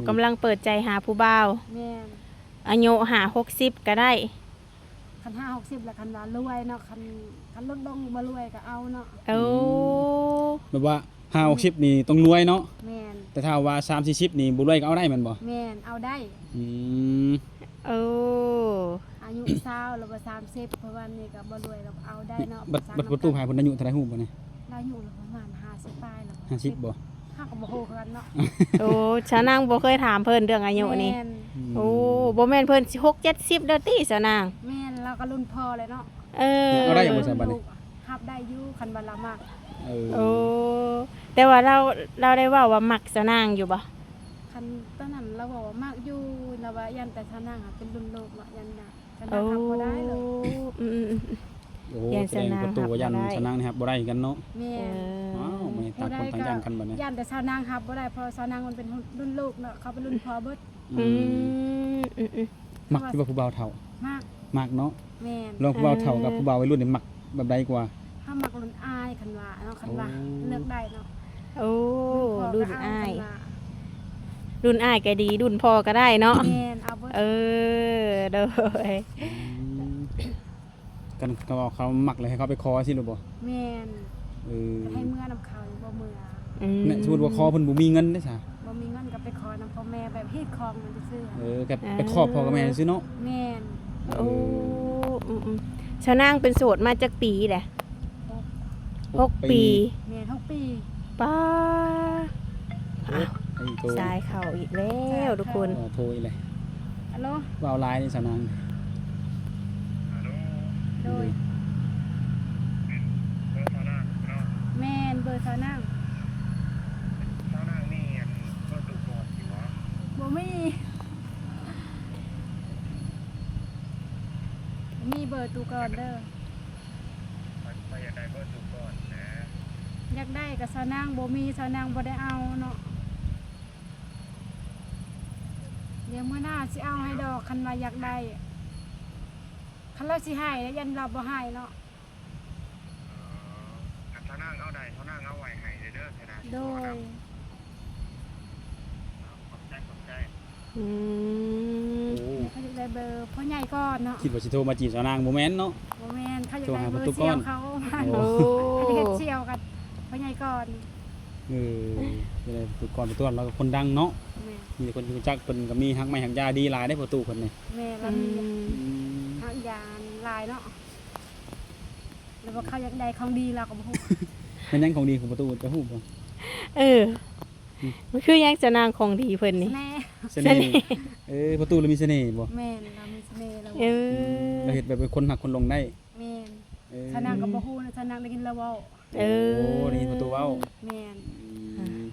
ກຳລັງເປີດໃຈຫາຜູ້ບ່າວ. ແມ່ນ. ອາຍຸຫ້າຫົກສິບກໍໄດ້. ຄັນຫ້າຫົກສິບແລ້ວ ຄັນວ່າລວຍເນາະ ຄັນ ຄັນຫຼຸດລົງບໍ່ລວຍກໍເອົາເນາະ. ໂອ້ ອືມ ແບບວ່າຫ້າຫົກສິບນີ້ຕ້ອງລວຍເນາະ. ແມ່ນ. ແຕ່ຖ້າວ່າສາມສີ່ສິບນີ້ບໍ່ລວຍກໍເອົາໄດ້ແມ່ນບໍ່? ແມ່ນ ເອົາໄດ້. ອືມ ໂອ້ ອາຍຸຊາວ ຫຼືວ່າສາມສິບ ປະມານນີ້ກໍບໍ່ລວຍແລ້ວ ເອົາໄດ້ເນາະ. ບັດ ບັດປະຕູພາຍເພິ່ນອາຍຸເທົ່າໃດຮູ້ບໍ່ນີ້? ລາວອາຍຸປະມານຫ້າສິບປາຍແລ້ວ. ຫ້າສິບບໍ່? ເຮົາກໍບໍ່ຮູ້ຄືກັນເນາະ. ໂອ້ ຊາວນາງບໍ່ເຄີຍຖາມເພິ່ນເລື່ອງອາຍຸນີ້. ແມ່ນ. ອືມ ໂອ້ ບໍ່ແມ່ນເພິ່ນຊິຫົກເຈັດສິບແລ້ວຕິຊາວນາງ? ແມ່ນ ລາວກໍລຸ້ນພໍ່ແລ້ວເນາະ. ເອີ ເອົາໄດ້ບໍ່ຊະບັດນີ້? ຮັບໄດ້ຢູ່ ຄັນວ່າລາວມັກ. ເອີ ໂອ້ ແຕ່ວ່າລາວ ລາວໄດ້ເວົ້າວ່າມັກຊາວນາງຢູ່ບໍ່? ຄັນຕອນນັ້ນລາວເວົ້າວ່າມັກຢູ່ ລາວວ່າຢ້ານແຕ່ຊາວນາງເປັນລຸ້ນລູກເນາະ ຢ້ານ ຢ້ານ ໂອ້ ອືມໆໆ ໂອ້ ແສດງປະຕູວ່າຢ້ານຊາວນາງນີ້ຮັບບໍ່ໄດ້ຄືກັນເນາະ. ແມ່ນ. ເອີ ອ້າວ ມາຕ່າງຄົນຕ່າງຢ້ານກັນບັດນີ້. ຢ້ານແຕ່ຊາວນາງຮັບບໍ່ໄດ້ ເພາະຊາວນາງມັນເປັນລຸ້ນລູກເນາະ ເຂົາເປັນລຸ້ນພໍ່ເບິດ. ອືມ ອືມໆ ມັກຢູ່ບໍ່ຜູ້ບ່າວເຖົ້າ? ມັກ. ມັກເນາະ. ແມ່ນ. ລອງຜູ້ບ່າວເຖົ້າກັບຜູ້ບ່າວໄວລຸ້ນນີ້ມັກແບບໃດກວ່າ? ເຮົາມັກລຸ້ນອ້າຍ ຄັນວ່າເນາະ ຄັນວ່າເລືອກໄດ້ເນາະ. ໂອ້ ລຸ້ນອ້າຍ ລຸ້ນອ້າຍກໍດີ ລຸ້ນພໍ່ກໍໄດ້ເນາະ. ແມ່ນ ເອົາເບິດ. ເອີ ໂດຍ ອືມ ຄັນເຂົາ ເຂົາມັກແລ້ວໃຫ້ເຂົາໄປຂໍຊີ້ຫຼືບໍ່? ແມ່ນ. ເອີ ໃຫ້ເມືອນຳເຂົາ ບໍ່ເມືອ. ອືມ ແມ່ນ ສົມມຸດວ່າຂໍເພິ່ນບໍ່ມີເງິນເດ້ຊະ? ບໍ່ມີເງິນກໍໄປຂໍນຳພໍ່ແມ່ ແບບຮີດຄອງມັນຊື່ໆ. ເອີ ກໍໄປຂໍພໍ່ກັບແມ່ຊື່ເນາະ. ແມ່ນ. ເອີ ໂອ້ ອືມໆ ຊາວນາງເປັນໂສດມາຈັກປີແລ້ວ? ຫົກ ຫົກປີ. ແມ່ນ ຫົກປີ. ປ້າ ສາຍເຂົ້າອີກແລ້ວທຸກຄົນ. ໂທອີກແລ້ວ. ຮັລໂຫຼ ເວົ້າຫຼາຍນີ້ສາວນາງ. ໂດຍ. ແມ່ນເບີສາວນາງ. ສາວນາງມີອັນເບີຕູ້ກ່ອນຢູ່ບໍ່? ບໍ່ມີ. ມີເບີຕູ້ກ່ອນເດີ. ຂ້ອຍ ຂ້ອຍຢາກໄດ້ເບີຕູ້ກ່ອນນະ. ຢາກໄດ້ກໍສາວນາງບໍ່ມີ ສາວນາງບໍ່ໄດ້ເອົາເນາະ. ດຽວມື້ໜ້າຊິເອົາໃຫ້ດອກ ຄັນວ່າຢາກໄດ້. ຄັນລາວຊິໃຫ້ ຢ້ານລາວບໍ່ໃຫ້ເນາະ. ເອີ ຄັນສາວນາງເອົາໄດ້ ສາວນາງເອົາໄວ້ໃຫ້ເດີ ເດີ ສາວນາງ. ໂດຍ. ຂອບໃຈ ຂອບໃຈ. ອືມ ໂອ້ ເຂົາຢາກໄດ້ເບີພໍ່ໃຫຍ່ກ່ອນເນາະ. ຄິດວ່າຊິໂທມາຈີບສາວນາງ ບໍ່ແມ່ນເນາະ. ບໍ່ແມ່ນ ເຂົາຢາກໄດ້ເບີສ່ຽວເຂົາ. ໂອ້ ເຂົາຢາກເຮັດສ່ຽວກັບພໍ່ໃຫຍ່ກ່ອນ. ເອີ ຢາກໄດ້ພໍ່ຕູ້ກ່ອນ ພໍ່ຕູ້ກ່ອນລາວກໍຄົນດັງເນາະ. ແມ່ນ. ມີແຕ່ຄົນຮູ້ຈັກ ເພິ່ນກໍມີຮັກໄມ້ຮັກຢາດີຫຼາຍເດ້ ພໍ່ຕູ້ເພິ່ນນີ້. ແມ່ນ ລາວມີ ອືມ ຮັກຢາຫຼາຍເນາະ. ຫຼືວ່າເຂົາຢາກໄດ້ຂອງດີ ລາວກໍບໍ່ຮູ້. ແມ່ນຫຍັງຂອງດີຂອງພໍ່ຕູ້ ຈະຮູ້ບໍ່? ເອີ ອືມ ມັນຄືຫຍັງສາວນາງ ຂອງດີເພິ່ນນີ້? ສະເໜ່. ສະເໜ່. ເອີ ພໍ່ຕູ້ລາວມີສະເໜ່ບໍ່? ແມ່ນ ລາວມີສະເໜ່. ລາວ ເອີ ອືມ ລາວເຮັດແບບເປັນຄົນຮັກຄົນຫຼົງໄດ້. ແມ່ນ. ເອີ ສາວນາງກໍບໍ່ຮູ້ນະ ສາວນາງໄດ້ຍິນລາວເວົ້າ. ເອີ ໂອ້ ໄດ້ຍິນພໍ່ຕູ້ເວົ້າ. ແມ່ນ. ອືມ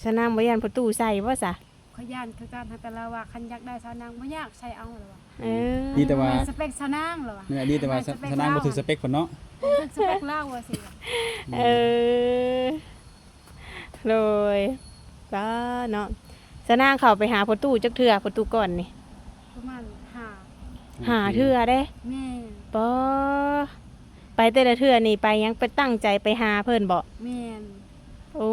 ສາວນາງບໍ່ຢ້ານພໍ່ຕູ້ໃສ່ບໍ່ສະ? ຂ້ອຍຢ້ານຄືກັນ ແຕ່ລາວວ່າຄັນຢາກໄດ້ສາວນາງບໍ່ຍາກ ໃສ່ເອົາລາວວ່າ. ເອີ ມີແຕ່ວ່າ ສະເປັກສາວນາງລາວວ່າ. ແມ່ນ ມີແຕ່ວ່າສາວນາງບໍ່ຖືກສະເປັກເພິ່ນເນາະ. ບໍ່ຖືກສະເປັກລາວວ່າຊີ້. ອືມ ເອີ ໂດຍ. ປ້າເນາະ ສາວນາງເຂົ້າໄປຫາພໍ່ຕູ້ຈັກເທື່ອ ພໍ່ຕູ້ກ່ອນນີ້? ປະມານຫ້າ ຫ້າເທື່ອເດ້. ແມ່ນ. ປ້າ ໄປແຕ່ລະເທື່ອນີ້ໄປຫຍັງ ໄປຕັ້ງໃຈໄປຫາເພິ່ນບໍ່? ແມ່ນ. ໂອ້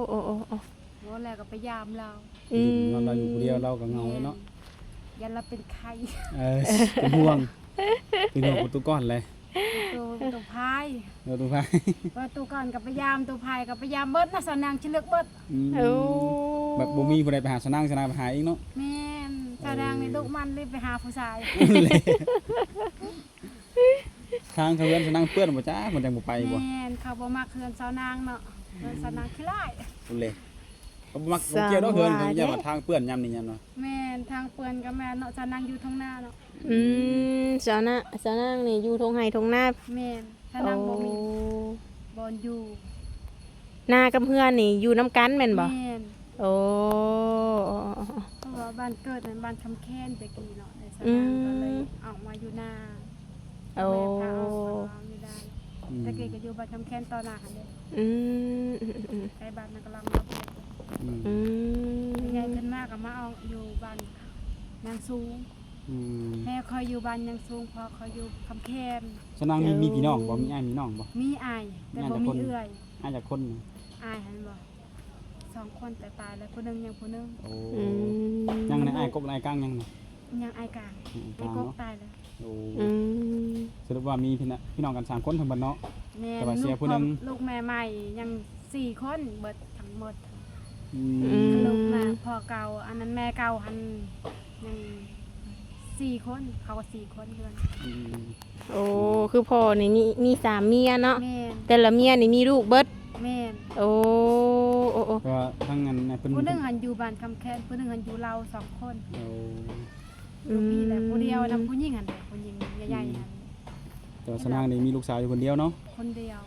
ໂອ້ ໂອ້ ໂອ້ ບໍ່ແລ້ວກໍໄປຢາມລາວ. ອືມ ຍາມລາວຢູ່ຜູ້ດຽວລາວກໍເຫງົາເນາະ. ແມ່ນ. ຢ້ານລາວເປັນໄຂ້. ເອີ ເປັນຫ່ວງ ເປັນຫ່ວງພໍ່ຕູ້ກ່ອນແຫຼະ. ໂຕ ໂຕພາຍ ເອີ ໂຕພາຍ ວ່າຕູ້ກ່ອນກໍໄປຢາມ ໂຕພາຍກໍໄປຢາມເບິດນະ ສາວນາງຊິເລືອກເບິດ. ອືມ ໂອ້ ແບບບໍ່ມີຜູ້ໃດໄປຫາສາວນາງ ສາວນາງໄປຫາເອງເນາະ. ແມ່ນ. ໂອ້ ສາວນາງນີ້ດຸມັນ ໄດ້ໄປຫາຜູ້ຊາຍ. ທາງເຮືອນສາວນາງເປື້ອນບໍ່ຈັກ ມັນຈັ່ງບໍ່ໄປບໍ່? ແມ່ນ ເຂົາບໍ່ມັກເຮືອນສາວນາງເນາະ. ເຮືອນສາວນາງຂີ້ລ້າຍ ພຸ້ນເລີຍ. ເຂົາບໍ່ມັກ ບໍ່ກ່ຽວດອກເຮືອນ ເຂົາຢ້ານວ່າທາງເປື້ອນຍາມນີ້ຍາມເນາະ. ແມ່ນ ທາງເປື້ອນກໍແມ່ນເນາະ ສາວນາງຢູ່ທົ່ງນາເນາະ. ອືມ ສາວນາ ສາວນາງນີ້ຢູ່ທົ່ງໄຮ່ທົ່ງນາ. ແມ່ນ ສາວນາງບໍ່ມີ ໂອ້ ບ່ອນຢູ່. ນາກັບເຮືອນນີ້ຢູ່ນຳກັນແມ່ນບໍ່? ແມ່ນ. ໂອ້ ເພາະວ່າບ້ານເກີດນັ້ນບ້ານຄຳແຄນແຕ່ກີ້ເນາະ ແຕ່ສາວນາງກໍເລີຍ ອືມ ອອກມາຢູ່ນາ. ໂອ້ ແມ່ພາອອກມາຢູ່ນາ. ອືມ ແຕ່ກີ້ກໍຢູ່ບ້ານຄຳແຄນຕໍ່ໜ້າຫັ້ນເດ້. ອືມ ໃກ້ບ້ານນາກະລອງເນາະ. ອືມ ອືມ ໃຫຍ່ຂຶ້ນມາກໍມາອອກຢູ່ບ້ານນາງສູງ. ອືມ ແມ່ຂ້ອຍຢູ່ບ້ານນາງສູງ ພໍ່ຂ້ອຍຢູ່ຄຳແຄນ. ສາວນາງມີ ໂອ້ ມີພີ່ນ້ອງບໍ່? ມີອ້າຍມີນ້ອງບໍ່? ມີອ້າຍ ແຕ່ບໍ່ມີເອື້ອຍ. ອ້າຍຈັກຄົນ? ອ້າຍຫັ້ນບໍ່? ສອງຄົນ ແຕ່ຕາຍແລ້ວຜູ້ໜຶ່ງ ຍັງຜູ້ໜຶ່ງ. ໂອ້ ອືມ ຍັງໃນອ້າຍກົກ ອ້າຍກາງຍັງນະ? ຍັງອ້າຍກາງ ອືມ ອ້າຍກົກຕາຍແລ້ວ. ໂອ້ ອືມ ສະຫຼຸບວ່າມີພີ່ນ້ອງ ພີ່ນ້ອງກັນສາມຄົນທັງໝົດເນາະ? ແມ່ນ ແຕ່ວ່າເສຍຜູ້ໜຶ່ງ. ລູກພໍ່ ລູກແມ່ໃໝ່ຍັງສີ່ຄົນເບິດທັງໝົດ. ອືມ ອືມ ລູກນະ ພໍ່ເກົ່າ ອັນນັ້ນແມ່ເກົ່າຫັ້ນຍັງສີ່ຄົນ ເຂົາກໍສີ່ຄົນເຮືອນ. ອືມ ໂອ້ ຄືພໍ່ນີ້ມີ ມີສາມເມຍເນາະ? ແມ່ນ ແຕ່ລະເມຍນີ້ມີລູກເບິດ? ແມ່ນ ໂອ້ ໂອ້ ໂອ້ ແຕ່ວ່າທັງອັນເພິ່ນ ຜູ້ໜຶ່ງຫັ້ນຢູ່ບ້ານຄຳແຄນ ຜູ້ໜຶ່ງຫັ້ນຢູ່ລາວສອງຄົນ. ໂອ້ ອືມ ຜູ້ດຽວນຳຜູ້ຍິງຫັ້ນແຫຼະ ຜູ້ຍິງໃຫຍ່ໆຫັ້ນ. ແຕ່ວ່າສານາງນີ້ມີລູກສາວຢູ່ຄົນດຽວເນາະ? ຄົນດຽວ.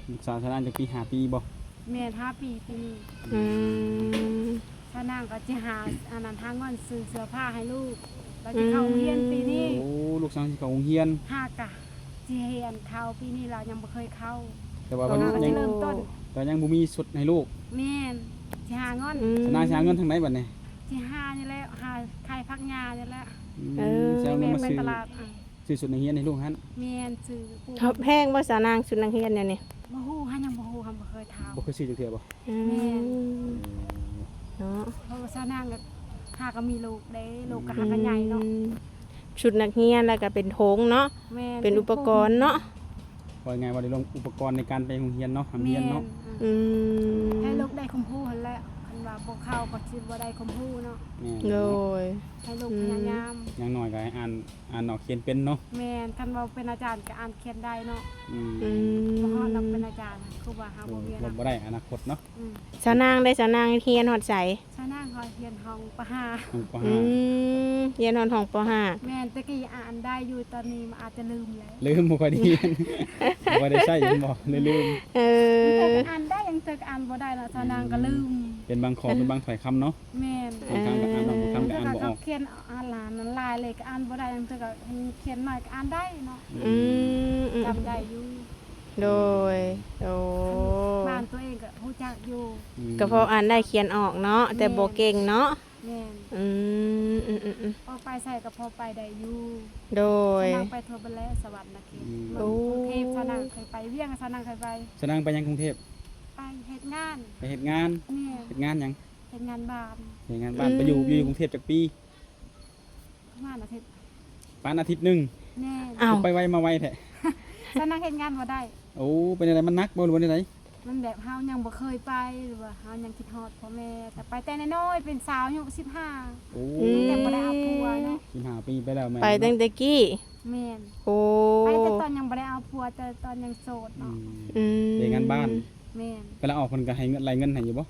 ລູກສາວສານາງຈັກປີ ຫ້າປີບໍ່? ແມ່ນ ຫ້າປີປີນີ້. ອືມ ສານາງກໍຊິຫາ ອັນນັ້ນ ຫາເງິນຊື້ເສື້ອຜ້າໃຫ້ລູກ ແລ້ວຊິເຂົ້າໂຮງຮຽນປີນີ້. ໂອ້ ລູກສາວຊິເຂົ້າໂຮງຮຽນ ຫາກະຊິຮຽນເຂົ້າ ປີນີ້ລາວຍັງບໍ່ເຄີຍເຂົ້າ. ແຕ່ວ່າ ສານາງກໍຊິເລີ່ມຕົ້ນ ແຕ່ຍັງບໍ່ມີຊຸດໃຫ້ລູກ. ແມ່ນ ຊິຫາເງິນ. ອືມ ສານາງຊິຫາເງິນທາງໃດບັດນີ້? ຊິຫານີ້ແຫຼະ ຫາຂາຍຜັກຫຍ້ານີ້ແຫຼະ. ອືມ ເອີ ຊິເອົາເງິນມາຊື້ ແມ່ນ ໄປຕະຫຼາດ ອ່າ ຊື້ຊຸດນັກຮຽນໃຫ້ລູກຫັ້ນ. ແມ່ນ ຊື້. ແພງບໍ່ສານາງ ຊຸດນັກຮຽນແນວນີ້? ບໍ່ຮູ້ ຫາຍັງບໍ່ຮູ້ ຫາບໍ່ເຄີຍຖາມ ບໍ່ເຄີຍຊື້ຈັກເທື່ອບໍ່? ອືມ ແມ່ນ ເນາະ ເພາະວ່າສານາງກໍຫາກໍມີລູກເດ້ ລູກກໍຫາກໍໃຫຍ່ເນາະ. ອືມ ຊຸດນັກຮຽນ ແລ້ວກໍເປັນຖົງເນາະ? ແມ່ນ ເປັນອຸປະກອນເນາະ? ເປັນຖົງ ເວົ້າງ່າຍໆວ່າໄດ້ລົງອຸປະກອນໃນການໄປໂຮງຮຽນເນາະ ທຳຮຽນເນາະ. ແມ່ນ ອືມ ໃຫ້ລູກໄດ້ຄວາມຮູ້ຫັ້ນແຫຼະ ຄັນວ່າບໍ່ເຂົ້າກໍຊິບໍ່ໄດ້ຄວາມຮູ້ເນາະ. ແມ່ນ ໂດຍ ໃຫ້ລູກພະຍາຍາມ ອືມ ຢ່າງໜ້ອຍກໍໃຫ້ອ່ານ ອ່ານອອກຂຽນເປັນເນາະ. ແມ່ນ ຄັນເວົ້າເປັນອາຈານກໍອ່ານຂຽນໄດ້ເນາະ. ອືມ ອືມ ບໍ່ຮອດດອກເປັນອາຈານ ຄືວ່າເຮົາບໍ່ມີອະນາຄົດ ບໍ່ໄດ້ອະນາຄົດເນາະ. ອືມ ສານາງເດ້ ສານາງຮຽນຮອດໃສ? ສານາງຮອດຮຽນຫ້ອງ ປ.ຫ້າ. ຫ້ອງ ປ.ຫ້າ. ອືມ ຮຽນຮອດຫ້ອງ ປ.ຫ້າ. ແມ່ນ ແຕ່ກີ້ອ່ານໄດ້ຢູ່ ຕອນນີ້ມັນອາດຈະລືມແລ້ວ ລືມ ບໍ່ຄ່ອຍໄດ້ຮຽນ ບໍ່ຄ່ອຍໄດ້ໃຊ້ແມ່ນບໍ່ ເລີຍລືມ. ເອີ ບາງເທື່ອກໍອ່ານໄດ້ ບາງເທື່ອກໍອ່ານບໍ່ໄດ້ລະ ສານາງກໍລືມ ອືມ ເປັນບາງຂໍ້ ເປັນບາງຖ້ອຍຄຳເນາະ. ແມ່ນ ບາງຄັ້ງກໍອ່ານອອກ ບາງຄັ້ງກໍອ່ານບໍ່ອອກ. ຂຽນອ່ານຫຼາຍ ມັນຫຼາຍເລີຍ ກໍອ່ານບໍ່ໄດ້ ບາງເທື່ອກໍເຫັນຂຽນໜ້ອຍກໍອ່ານໄດ້ເນາະ. ອືມ ອືມ ອືມ ຈຳໄດ້ຢູ່. ໂດຍ ໂອ້ ບ້ານຕົວເອງກໍຮູ້ຈັກຢູ່. ອືມ ກໍພໍອ່ານໄດ້ຂຽນອອກເນາະ ແຕ່ບໍ່ເກັ່ງເນາະ. ແມ່ນ ອືມ ອືມ ອືມ ອືມ ພໍໄປໃສກໍພໍໄປໄດ້ຢູ່. ໂດຍ ສານາງໄປທົ່ວເບິດແລ້ວ ສະຫວັນນະເຂດ. ອືມ ໂອ້ ກຸງເທບ ສານາງເຄີຍໄປ ວຽງ ສານາງເຄີຍໄປ. ສານາງໄປຫຍັງກຸງເທບ? ໄປເຮັດງານ. ໄປເຮັດງານ? ແມ່ນ ເຮັດງານຫຍັງ? ເຮັດງານບ້ານ. ເຮັດງານບ້ານ. ອືມ ໄປຢູ່ ຢູ່ກຸງເທບຈັກປີ? ປະມານອາທິດ. ປານອາທິດໜຶ່ງ. ແມ່ນ. ອ້າວ ຄືໄປໄວມາໄວແທ້? ສານາງເຮັດງານບໍ່ໄດ້. ໂອ້ ເປັນຈັ່ງໃດ ມັນໜັກບໍ່ ຫຼືວ່າແນວໃດ? ມັນແບບເຮົາຍັງບໍ່ເຄີຍໄປ ຫຼືວ່າເຮົາຍັງຄິດຮອດພໍ່ແມ່ ແຕ່ໄປແຕ່ນ້ອຍໆ ເປັນສາວອາຍຸສິບຫ້າ. ໂອ້ ອືມ ແຕ່ບໍ່ໄດ້ເອົາຜົວເນາະ. ສິບຫ້າປີໄປແລ້ວແມ່ນ ໄປຕັ້ງແຕ່ກີ້. ແມ່ນ. ໂອ້ ໄປແຕ່ຕອນຍັງບໍ່ໄດ້ເອົາຜົວ ແຕ່ຕອນຍັງໂສດເນາະ. ອືມ ອືມ ເຮັດງານບ້ານ. ແມ່ນ. ເວລາອອກເພິ່ນກໍໃຫ້ເງິນ ໄລ່ເງິນໃຫ້ຢູ່ບໍ່?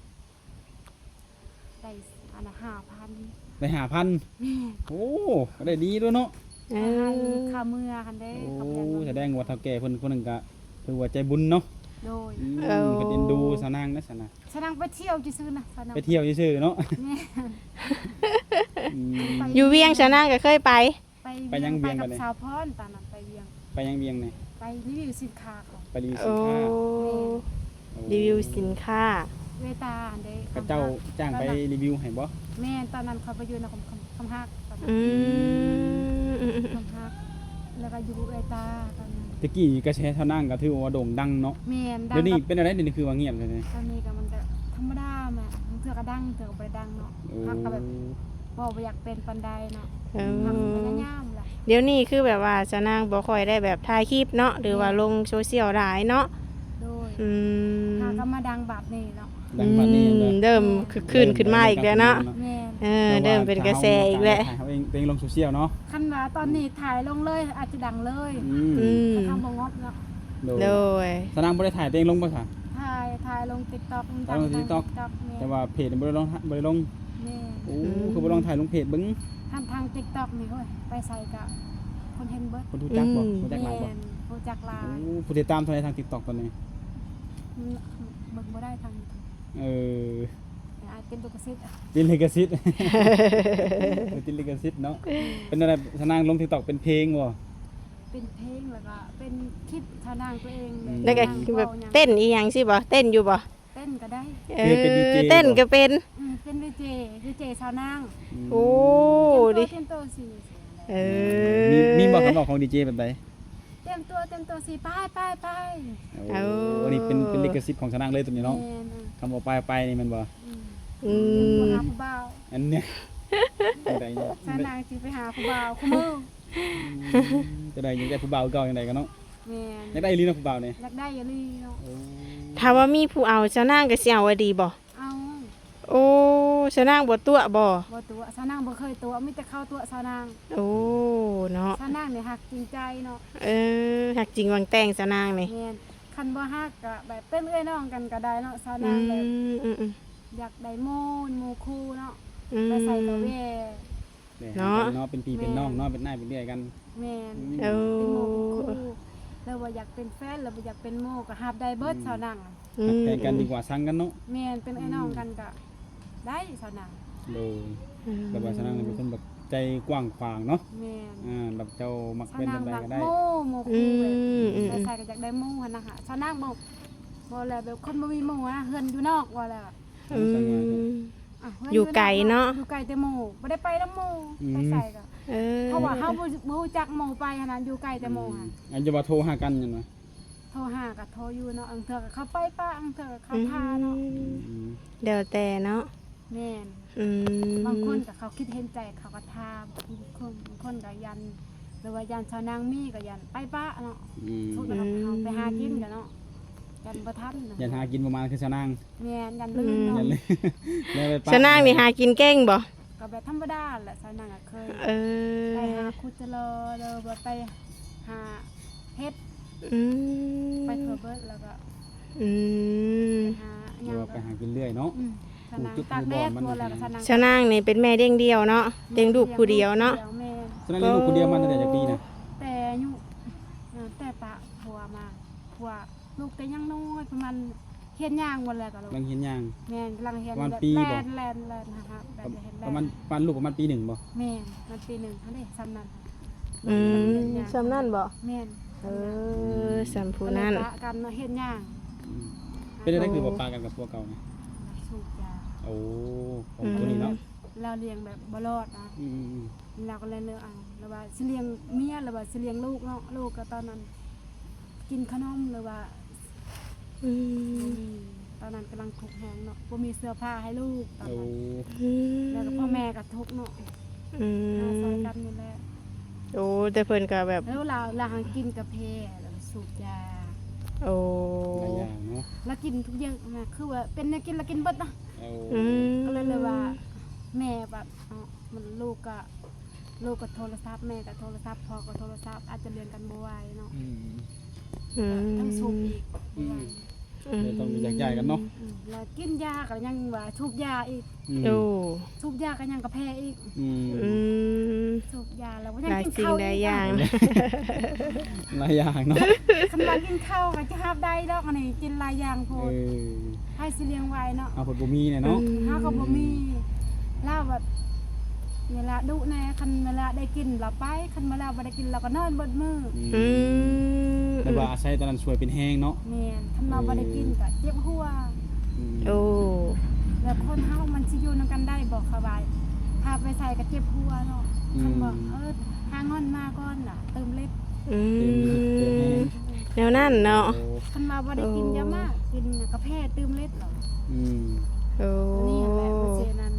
ໄດ້ອັນນະ ຫ້າພັນ. ໄດ້ຫ້າພັນ. ແມ່ນ. ໂອ້ ກໍໄດ້ດີຕົວະເນາະ. ເອີ ໃຫ້ຄ່າເມືອຫັ້ນເດ້. ໂອ້ ເຂົາບໍ່ຢາກເງິນ. ສະແດງວ່າເຖົ້າແກ່ເພິ່ນຜູ້ໜຶ່ງກໍຖືວ່າໃຈບຸນເນາະ. ໂດຍ. ອືມ ເອີ ເພິ່ນເອັນດູສານາງນະຊັ້ນນະ. ສານາງໄປທ່ຽວຊື່ໆນະ ສານາງ ໄປທ່ຽວຊື່ໆເນາະ. ແມ່ນ. ອືມ ໄປ ຢູ່ວຽງສານາງກໍເຄີຍໄປ. ໄປ ໄປຫຍັງວຽງ ໄປກັບສາວພອນ ຕອນນັ້ນໄປວຽງ. ໄປຫຍັງວຽງນີ້? ໄປຣີວິວສິນຄ້າເຂົາ. ໄປຣີວິວສິນຄ້າ. ໂອ້ ແມ່ນ. ໂອ້ ຣີວິວສິນຄ້າ ເວຕາຫັ້ນເດ້. ເຂົາເຈົ້າຈ້າງໄປຣີວິວໃຫ້ບໍ່? ແມ່ນ ຕອນນັ້ນເຂົາໄປຢູ່ນະຄອນ ຄຳ ຄຳຮັກຕອນນັ້ນ. ອືມ ຄຳຮັກ ແລ້ວກໍຢູ່ເວຕາຕອນນັ້ນ. ແຕ່ກີ້ກະແສສາວນາງກໍຖືວ່າໂດ່ງດັງເນາະ. ແມ່ນ ດຽວນີ້ເປັນແນວໃດ ດຽວນີ້ຄືວ່າງຽບແທ້? ຕອນນີ້ກໍມັນກໍທຳມະດາແມ່ ບາງເທື່ອກໍດັງ ບາງເທື່ອກໍບໍ່ໄດ້ດັງເນາະ. ເອີ ເຮົາກໍແບບ ເວົ້າບໍ່ຢາກເປັນປານໃດເນາະ. ເອີ ເຮົາກໍພະຍາຍາມແຫຼະ. ດຽວນີ້ຄືແບບວ່າສານາງບໍ່ຄ່ອຍໄດ້ແບບຖ່າຍຄລິບເນາະ ຫຼືວ່າ ແມ່ນ ລົງໂຊຊຽວຫຼາຍເນາະ. ໂດຍ. ອືມ ຫາກໍມາດັງບາດນີ້ເນາະ. ດັງບາດນີ້ ອືມ ເດີແລ້ວ ເລີ່ມຄຶກຄື້ນຂຶ້ນມາອີກແລ້ວເນາະ. ແມ່ນ. ເອີ ເລີ່ມເປັນກະແສອີກແລ້ວ. ເຮົາເອງ ຕົວເອງລົງໂຊຊຽວເນາະ. ຄັນວ່າຕອນນີ້ຖ່າຍລົງເລີຍອາດຈະດັງເລີຍ. ອືມ ອືມ ຄັນເຮົາບໍ່ງອບເນາະ. ໂດຍ. ໂດຍ. ສານາງບໍ່ໄດ້ຖ່າຍຕົວເອງລົງບໍ່ຊະ? ຖ່າຍ ຖ່າຍລົງຕິກຕັອກ. ຖ່າຍລົງຕິກຕັອກ. ແມ່ນ. ແຕ່ວ່າເພຈບໍ່ໄດ້ລົງ ບໍ່ໄດ້ລົງ. ແມ່ນ. ໂອ້ ອືມ ຄືບໍ່ລອງຖ່າຍລົງເພຈເບິ່ງ? ຄັນທາງຕິກຕັອກນີ້ ໂອ້ຍ ໄປໃສກະຄົນເຫັນເບິດ. ຄົນຮູ້ຈັກບໍ່? ອືມ ຮູ້ຈັກຫຼາຍບໍ່? ແມ່ນ ຮູ້ຈັກຫຼາຍ. ໂອ້ ຜູ້ຕິດຕາມເທົ່າໃດທາງຕິກຕັອກຕອນນີ້? ອືມ ເບິ່ງບໍ່ໄດ້ທາງ ເອີ ອາດເປັນລິຂະສິດ. ຕິດລິຂະສິດ. ເອີ ຕິດລິຂະສິດເນາະ. ເປັນແນວໃດ ສານາງລົງຕິກຕັອກ ເປັນເພງບໍ່? ເປັນເພງ ແລ້ວກໍເປັນຄລິບສານາງຕົວເອງ. ອືມ ແລ້ວກໍແບບເຕັ້ນອີ່ຫຍັງຊີ້ບໍ່? ເຕັ້ນຢູ່ບໍ່? ເຕັ້ນກໍໄດ້. ເອີ ເປັນດີເຈ ເຕັ້ນກໍເປັນ. ອືມ ເປັນດີເຈ ດີເຈສາວນາງ. ອືມ ໂອ້ ຕຽມຕົວ ຕຽມຕົວຊິ. ເອີ ມີ ມີບໍ່ຄຳເວົ້າຂອງດີເຈແບບໃດ? ຕຽມຕົວ ຕຽມຕົວຊິ ໄປ ໄປ ໄປ. ໂອ້ ເອີ ອັນນີ້ເປັນ ເປັນລິຂະສິດຂອງສານາງເລີຍຕົວນີ້ເນາະ. ແມ່ນ. ເອີ ຄຳວ່າໄປ ໄປນີ້ແມ່ນບໍ່? ອືມ ອືມ ຢາກໄປຫາຜູ້ບ່າວ ອັນເນີ້ຍ ຈັ່ງໃດ ສາວນາງຊິໄປຫາຜູ້ບ່າວຄູ່ມື້ ອືມ ຈັ່ງໃດ ຢາກໄດ້ຜູ້ບ່າວຄືເກົ່າ ຈັ່ງໃດກໍເນາະ ແມ່ນ ຢາກໄດ້ອີ່ຫຼີເນາະຜູ້ບ່າວນີ້ ຢາກໄດ້ອີ່ຫຼີເນາະ ໂອ້ ຖ້າວ່າມີຜູ້ເອົາ ສາວນາງກໍຊິເອົາອີ່ຫຼີບໍ່? ເອົາ ໂອ້ ສາວນາງບໍ່ຕົວະບໍ່? ບໍ່ຕົວະ ສາວນາງບໍ່ເຄີຍຕົວະ ມີແຕ່ເຂົາຕົວະສາວນາງ ໂອ້ ເນາະ ສາວນາງນີ້ຮັກຈິງໃຈເນາະ ເອີ ຮັກຈິງຫວັງແຕ່ງສາວນາງນີ້ ແມ່ນ ຄັນບໍ່ຮັກກໍແບບເປັນເອື້ອຍນ້ອງກັນກໍໄດ້ເນາະ ສາວນາງແບບ ອືມ ອືມ ຢາກໄດ້ໝູ່ ໝູ່ຄູ່ເນາະ ອືມ ໄປໃສກໍແວ່ ແມ່ນ ເນາະ ເນາະ ເປັນພີ່ເປັນນ້ອງເນາະ ແມ່ນ ເປັນອ້າຍເປັນເອື້ອຍກັນ ແມ່ນ ອືມ ເອີ ເປັນໝູ່ເປັນຄູ່ ຫຼືວ່າຢາກເປັນແຟນ ຫຼືວ່າຢາກເປັນໝູ່ກໍຮັບໄດ້ເບິດ ອືມ ສາວນາງ ອືມ ຮັກແພງກັນດີກວ່າຊັງກັນເນາະ ແມ່ນ ເປັນເອື້ອຍນ້ອງກັນກໍໄດ້ສາວນາງ ໂດຍ ອືມ ແຕ່ວ່າສາວນາງນີ້ເປັນຄົນແບບໃຈກວ້າງຂວາງເນາະ ແມ່ນ ອ່າ ແບບເຈົ້າມັກເປັນຈັ່ງໃດກໍໄດ້ ສາວນາງມັກໝູ່ ໝູ່ ອືມ ຄູ່ແບບ ອືມ ໄປໃສກໍຢາກໄດ້ໝູ່ຫັ້ນນະ ສາວນາງບໍ່ ບໍ່ແລ້ວແບບຄົນບໍ່ມີໝູ່ນະ ເຮືອນຢູ່ນອກວ່າແລ້ວ ອືມ ອ່ະ ຢູ່ໄກເນາະ ຢູ່ໄກແຕ່ໝູ່ ບໍ່ໄດ້ໄປນຳໝູ່ ອືມ ໄປໃສກໍ ເອີ ເພາະວ່າເຮົາບໍ່ ບໍ່ຮູ້ຈັກໝູ່ໄປຫັ້ນນະ ຢູ່ໄກແຕ່ໝູ່ຫັ້ນ ອືມ ອັນຈະວ່າໂທຫາກັນຫັ້ນນະ ໂທຫາກໍໂທຢູ່ເນາະ ບາງເທື່ອກໍເຂົາໄປປະ ບາງເທື່ອກໍເຂົາ ອືມ ຖ້າເນາະ ອືມ ແລ້ວແຕ່ເນາະ ແມ່ນ ອືມ ບາງຄົນກໍເຂົາຄິດເຫັນໃຈ ເຂົາກໍຖ້າ ບາງຄົນ ບາງຄົນກໍຢ້ານ ຫຼືວ່າຢ້ານສາວນາງມີກໍຢ້ານໄປປະເນາະ ອືມ ສຸດແລ້ວກໍເຮົາ ອືມ ໄປຫາກິນກັນເນາະ ຢ້ານບໍ່ທັນນະ ຢ້ານຫາກິນບໍ່ມານຄືສາວນາງ ແມ່ນ ຢ້ານ ອືມ ລື່ນເນາະ ຢ້ານ ແລ້ວໄປປະ ສາວນາງນີ້ຫາກິນເກັ່ງບໍ່? ກໍແບບທຳມະດາແຫຼະ ສາວນາງກໍເຄີຍ ເອີ ໄປຫາຂຸດຈະລໍ ຫຼືວ່າໄປຫາເຫັດ ອືມ ໄປທົ່ວເບິດ ແລ້ວກໍ ອືມ ໄປຫາຫຍັງ ຫຼືວ່າໄປຫາກິນເລື້ອຍເນາະ ອືມ ສາວນາງ ປູກຈຸດ ຕາກແດດ ປູກບ່ອນ ບໍ່ແລ້ວກໍ ສາວນາງ ສາວນາງນີ້ເປັນແມ່ລ້ຽງດ່ຽວເນາະ ລ້ຽງລູກຜູ້ດຽວເນາະ ລ້ຽງລູກຜູ້ດຽວ ແມ່ນ ສາວນາງລ້ຽງລູກຜູ້ດຽວມາຕັ້ງແຕ່ຈັກປີນະ? ແຕ່ອາຍຸ ເອີ ແຕ່ປະຜົວມາ ຜົວ ລູກແຕ່ຍັງນ້ອຍ ປະມານຮຽນຍ່າງໝົດແລ້ວກໍ ກຳລັງຮຽນຍ່າງ ແມ່ນ ກຳລັງຮຽນ ປະມານປີບໍ່? ແລ່ນ ແລ່ນ ແລ່ນ ແບບ ປະມານ ປະມານລູກປະມານປີໜຶ່ງບໍ່? ແມ່ນ ມັນປີໜຶ່ງຫັ້ນເດ້ ສ່ຳນັ້ນ ອືມ ສ່ຳນັ້ນບໍ່? ແມ່ນ ເອີ ສ່ຳຜູ້ນັ້ນ ກໍເລີຍປະກັນເນາະ ຮຽນຍ່າງ ອືມ ເປັນຈັ່ງໃດຄືບໍ່ປະກັນກັບຜົວເກົ່ານະ? ສູບຢາ ໂອ້ ຂອງຜູ້ນີ້ເນາະ ລາວລ້ຽງແບບບໍ່ລອດນະ ອືມໆໆ ລາວກໍເລີຍເລີກເອົາ ລາວວ່າຊິລ້ຽງເມຍ ຫຼືວ່າຊິລ້ຽງລູກເນາະ ລູກກໍຕອນນັ້ນ ກິນຂະໜົມ ຫຼືວ່າ ອືມ ບໍ່ມີ ຕອນນັ້ນກຳລັງທຸກແຮງເນາະ ບໍ່ມີເສື້ອຜ້າໃຫ້ລູກຕອນນັ້ນ ໂອ້ ອືມ ແລ້ວກໍພໍ່ແມ່ກໍທຸກເນາະ ອືມ ຫາຊ່ອຍກັນນີ້ແຫຼະ ໂອ້ ແຕ່ເພິ່ນກໍແບບ ແລ້ວລາວ ລາວຫາກິນກາເຟ ແລ້ວກໍສູບຢາ ໂອ້ ຫຼາຍຢ່າງເນາະ ລາວກິນທຸກຢ່າງນະ ຄືວ່າເປັນແນວກິນລາວກິນເບິດນະ ໂອ້ ອືມ ກໍເລີຍ ເລີຍວ່າ ແມ່ແບບເນາະ ມັນ ລູກກໍ ລູກກໍໂທລະສັບ ແມ່ກໍໂທລະສັບ ພໍ່ກໍໂທລະສັບ ອາດຈະລ້ຽງກັນບໍ່ໄຫວເນາະ ອືມ ອືມ ທັງສູບອີກ ອືມ ບໍ່ໄຫວ ອືມ ເລີຍຕ້ອງແຍກຍ້າຍກັນເນາະ ອືມ ແລ້ວກິນຢາກໍຍັງວ່າສູບຢາອີກ ອືມ ໂອ້ ສູບຢາກໍຍັງກະແພ້ອີກ ອືມ ອືມ ສູບຢາແລ້ວຍັງກິນເຂົ້າອີກ ຫຼາຍສິ່ງຫຼາຍຢ່າງ ຫຼາຍຢ່າງເນາະ ຄັນວ່າກິນເຂົ້າກໍຈະຮັບໄດ້ດອກ ອັນນີ້ກິນຫຼາຍຢ່າງໂພດ ເອີ ໃຜຊິລ້ຽງໄຫວເນາະ ເຮົາເພິ່ນບໍ່ມີແຫຼະເນາະ ອືມ ເຮົາກໍບໍ່ມີ ລາວແບບ ເວລາດຸແດ່ ຄັນເວລາໄດ້ກິນລາວໄປ ຄັນເວລາບໍ່ໄດ້ກິນລາວກໍນອນເບິດມື້ ອືມ ອືມ ແຕ່ວ່າອາໄສຕອນນັ້ນຊ່ວຍເປັນແຮງເນາະ ແມ່ນ ຄັນວ່າບໍ່ໄດ້ກິນກໍເຈັບຫົວ ອືມ ໂອ້ ແລ້ວຄົນເຮົາມັນຊິຢູ່ນຳກັນໄດ້ບໍ່ ເຂົາວ່າ ພາໄປໃສກໍເຈັບຫົວເນາະ ອືມ ຄັນວ່າ ເອີ ຫາເງິນມາກ່ອນລະ ຕື່ມລິດ ອືມ ຕື່ມລິດ ຕື່ມແຮງ ແນວນັ້ນເນາະ ໂອ້ ຄັນວ່າບໍ່ໄດ້ກິນຢາມາ ກິນກາແຟຕື່ມລິດເນາະ ອືມ ໂອ້ ນີ້ແຫຼະ ເປີເຊັນນັ້ນ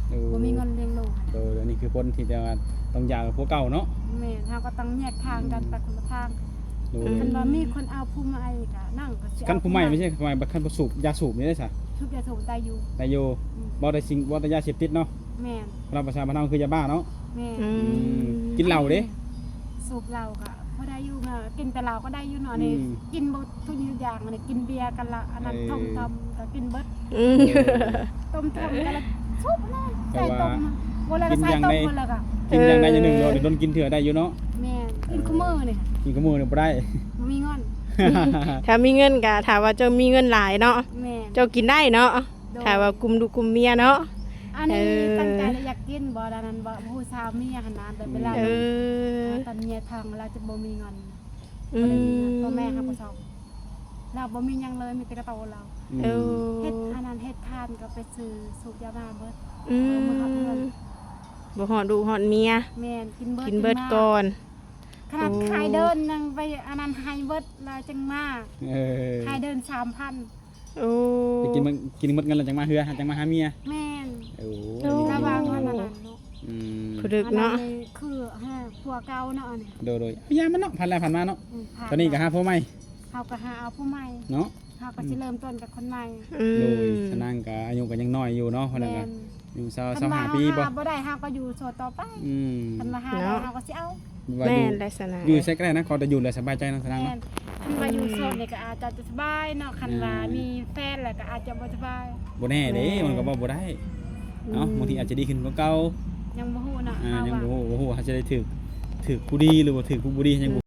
ໂອ້ ບໍ່ມີເງິນລ້ຽງລູກ ໂດຍ ອັນນີ້ຄືຜົນທີ່ແບບວ່າຕ້ອງຢາກັບຜົວເກົ່າເນາະ ແມ່ນ ເຮົາກໍຕ້ອງແຍກທາງກັນ ອືມ ໄປຄົນລະທາງ ໂດຍ ຄັນວ່າມີຄົນເອົາຜູ້ໃໝ່ກໍນາງກໍຊິ ຄັນຜູ້ໃໝ່ ເອົາຜູ້ໃໝ່ ບໍ່ໃຊ່ ຜູ້ໃໝ່ ຄັນບໍ່ສູບຢາສູບນີ້ເດ້ຊະ ສູບຢາສູບໄດ້ຢູ່ ໄດ້ຢູ່ ອືມ ບໍ່ໄດ້ສິ່ງ ບໍ່ໄດ້ຢາເສບຕິດເນາະ ແມ່ນ ພາສາບ້ານເຮົາຄືຢາບ້າເນາະ ແມ່ນ ອືມ ອືມ ກິນເຫຼົ້າເດ້ ສູບເຫຼົ້າກໍພໍໄດ້ຢູ່ ກິນແຕ່ເຫຼົ້າກໍໄດ້ຢູ່ເນາະ ອັນນີ້ ອືມ ກິນບໍ່ທຸກຢ່າງ ອັນນີ້ກິນເບຍກັນລະ ອັນນັ້ນ ເອີ ຕົ້ມໆ ກໍກິນເບິດ ອືມ ເອີ ຕົ້ມໆ ກັນລະ ຊຸບເນາະ ໃສ່ຕົ້ມ ບໍ່ແລ້ວກໍໃສ່ຕົ້ມ ບໍ່ແລ້ວກໍ ກິນຢ່າງໃດຢ່າງໜຶ່ງ ເອີ ດົນໆ ກິນເທື່ອໄດ້ຢູ່ເນາະ ແມ່ນ ກິນ ເອີ ຄູ່ມື້ນີ້ ກິນຄູ່ມື້ນີ້ບໍ່ໄດ້ ບໍ່ມີເງິນ ຖ້າມີເງິນກໍ ຖ້າວ່າເຈົ້າມີເງິນຫຼາຍເນາະ ແມ່ນ ເຈົ້າກິນໄດ້ເນາະ ໂດຍ ຖ້າວ່າກຸມລູກກຸມເມຍເນາະ ອັນນີ້ ເອີ ຕັ້ງໃຈແລ້ວຢາກກິນບໍ່ ອັນນັ້ນບໍ່ ຜູ້ສາວເມຍຫັ້ນນະ ແບບເວລາ ເອີ ຕອນເມຍທ້ອງລາວຈະບໍ່ມີເງິນ ອືມ ພໍ່ແມ່ເຮົາບໍ່ຊອກ ລາວບໍ່ມີຫຍັງເລີຍ ມີແຕ່ກະໂຕລາວ ອືມ ເອີ ເຮັດອັນນັ້ນເຮັດທານກໍໄປຊື້ສູບຢາມາເບິດ ອືມ ເອີ ບໍ່ຮອດເຮືອນ ບໍ່ຮອດລູກຮອດເມຍ ແມ່ນ ກິນເບິດ ກິນເບິດ ກິນມາ ກ່ອນ ຂະໜາດ ໂອ້ ຂາຍເດີນໜຶ່ງໄປອັນນັ້ນໃຫ້ເບິດ ລາວຈຶ່ງມາ ເອີ ຂາຍເດີນສາມພັນ ໂອ້ ໄປກິນ ກິນໝົດເງິນແລ້ວຈັ່ງມາເຮືອ ຈັ່ງມາຫາເມຍ. ແມ່ນ. ໂອ້ ລະວັງຫັ້ນນະລູກ. ອືມ ຜູ້ດຶກເນາະ ອັນນັ້ນນີ້ຄືຫາຜົວເກົ່າເນາະອັນນີ້. ໂດຍ ໂດຍ ເອົາຢາມັນເນາະ ຜ່ານແລ້ວຜ່ານມາເນາະ. ອືມ ຜ່ານ ຕອນນີ້ກໍຫາຜົວໃໝ່ ເຮົາກໍຫາເອົາຜູ້ໃໝ່ເນາະ. ເຮົາກໍຊິເລີ່ມຕົ້ນຈາກຄົນໃໝ່. ອືມ ໂດຍ ສະນາງກໍອາຍຸກໍຍັງນ້ອຍຢູ່ເນາະ ເພິ່ນກໍ ແມ່ນ ອາຍຸຊາວ ຊາວຫ້າປີບໍ່? ຄັນວ່າເຮົາຫາບໍ່ໄດ້ ເຮົາກໍຢູ່ໂສດຕໍ່ໄປ. ອືມ ຄັນວ່າຫາໄດ້ ເຮົາກໍຊິເອົາ. ແມ່ນໄດ້ສະນາງ ຢູ່ໃສກໍໄດ້ນະ ຂໍແຕ່ຢູ່ແລ້ວສະບາຍໃຈເນາະ ສະນາງເນາະ. ແມ່ນ ຄັນວ່າຢູ່ໂສດນີ້ກໍອາດຈະສະບາຍເນາະ ຄັນວ່າ ອ່າ ມີແຟນແລ້ວກໍອາດຈະບໍ່ສະບາຍ. ບໍ່ແນ່ເດ້ ແມ່ນ ມັນກໍເວົ້າບໍ່ໄດ້ເນາະ. ອືມ ບາງທີອາດຈະດີຂຶ້ນກວ່າເກົ່າ ຍັງບໍ່ຮູ້ເນາະ. ອ່າ ເຮົາ ຍັງບໍ່ຮູ້ ບໍ່ຮູ້ວ່າເຮົາຈະໄດ້ຖືກ ຖືກຜູ້ດີ ຫຼືວ່າຖືກຜູ້ບໍ່ດີ ຍັງບໍ່